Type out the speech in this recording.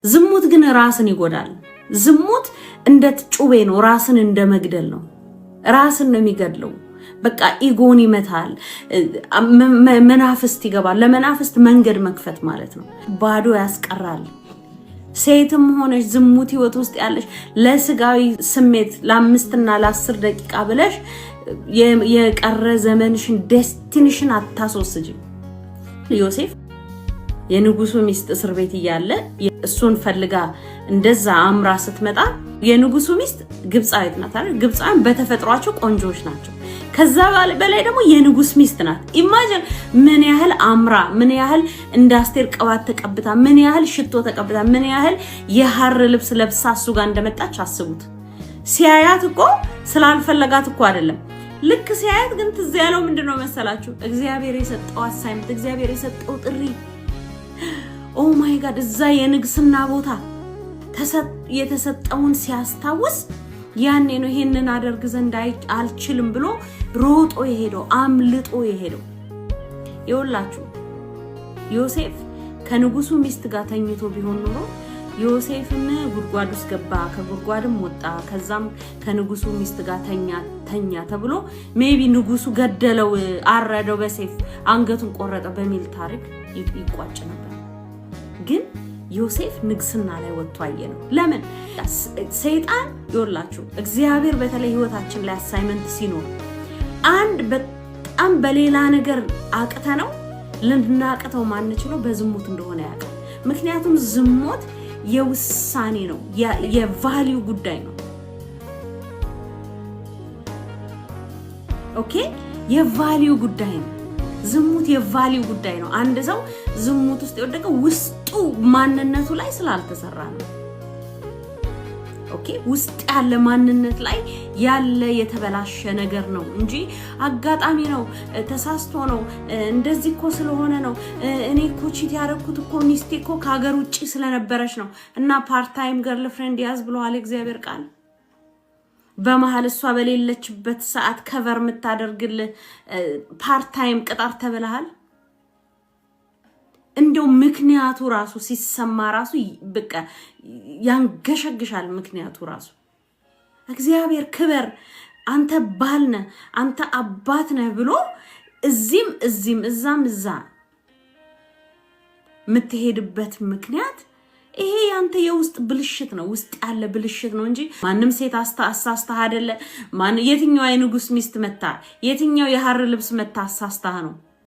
ዝሙት ግን ራስን ይጎዳል። ዝሙት እንደ ጩቤ ነው፣ ራስን እንደ መግደል ነው። ራስን ነው የሚገድለው። በቃ ego ን ይመታል፣ መናፍስት ይገባል። ለመናፍስት መንገድ መክፈት ማለት ነው። ባዶ ያስቀራል። ሴትም ሆነሽ ዝሙት ህይወት ውስጥ ያለሽ ለስጋዊ ስሜት ለ5ና ለ10 ደቂቃ ብለሽ የቀረ ዘመንሽን destiny ሽን አታስወስጅ። ዮሴፍ የንጉሱ ሚስት እስር ቤት እያለ እሱን ፈልጋ እንደዛ አምራ ስትመጣ የንጉሱ ሚስት ግብፃዊት ናት አይደል? ግብፃውያን በተፈጥሯቸው ቆንጆዎች ናቸው። ከዛ በላይ ደግሞ የንጉስ ሚስት ናት። Imagine ምን ያህል አምራ፣ ምን ያህል እንደ አስቴር ቅባት ተቀብታ፣ ምን ያህል ሽቶ ተቀብታ፣ ምን ያህል የሐር ልብስ ለብሳ እሱ ጋር እንደመጣች አስቡት። ሲያያት እኮ ስላልፈለጋት እኮ አይደለም። ልክ ሲያያት ግን ትዝ ያለው ምንድን ነው መሰላችሁ? እግዚአብሔር የሰጠው assignment፣ እግዚአብሔር የሰጠው ጥሪ። Oh my God፣ እዛ የንግስና ቦታ የተሰጠውን ሲያስታውስ ያኔ ነው ይሄንን አደርግ ዘንድ አልችልም ብሎ ሮጦ የሄደው፣ አምልጦ የሄደው። ይኸውላችሁ ዮሴፍ ከንጉሱ ሚስት ጋር ተኝቶ ቢሆን ኖሮ ዮሴፍም ጉድጓድ ውስጥ ገባ፣ ከጉድጓድም ወጣ፣ ከዛም ከንጉሱ ሚስት ጋር ተኛ ተኛ ተብሎ maybe ንጉሱ ገደለው፣ አረደው፣ በሰይፍ አንገቱን ቆረጠ በሚል ታሪክ ይቋጭ ነበር። ግን ዮሴፍ ንግስና ላይ ወጥቶ አየ ነው። ለምን ሰይጣን ይወላችሁ እግዚአብሔር በተለይ ህይወታችን ላይ assignment ሲኖር አንድ በጣም በሌላ ነገር አቅተ ነው ልናቅተው ማንችለው በዝሙት እንደሆነ ያውቃል። ምክንያቱም ዝሙት የውሳኔ ነው፣ የ value ጉዳይ ነው። Okay፣ የ value ጉዳይ ነው። ዝሙት የ value ጉዳይ ነው። አንድ ሰው ዝሙት ውስጥ የወደቀው ውስጡ ማንነቱ ላይ ስላልተሰራ ነው። Okay፣ ውስጥ ያለ ማንነት ላይ ያለ የተበላሸ ነገር ነው እንጂ አጋጣሚ ነው፣ ተሳስቶ ነው፣ እንደዚህ እኮ ስለሆነ ነው፣ እኔ እኮ cheat ያደረኩት እኮ ሚስቴ እኮ ከሀገር ውጭ ስለነበረች ነው እና part time girlfriend ያዝ ብለዋል እግዚአብሔር ቃል። በመሀል እሷ በሌለችበት ሰዓት cover የምታደርግልህ part time ቅጠር ተብለሃል። እንደው ምክንያቱ ራሱ ሲሰማ ራሱ በቃ ያንገሸግሻል። ምክንያቱ ራሱ እግዚአብሔር ክበር፣ አንተ ባል ነህ፣ አንተ አባት ነህ ብሎ እዚህም እዚህም እዛም እዛ የምትሄድበት ምክንያት ይሄ ያንተ የውስጥ ብልሽት ነው፣ ውስጥ ያለ ብልሽት ነው እንጂ ማንም ሴት አሳስተህ አይደለ። ማን የትኛው የንጉስ ሚስት መታ፣ የትኛው የሐር ልብስ መታ አሳስተህ ነው?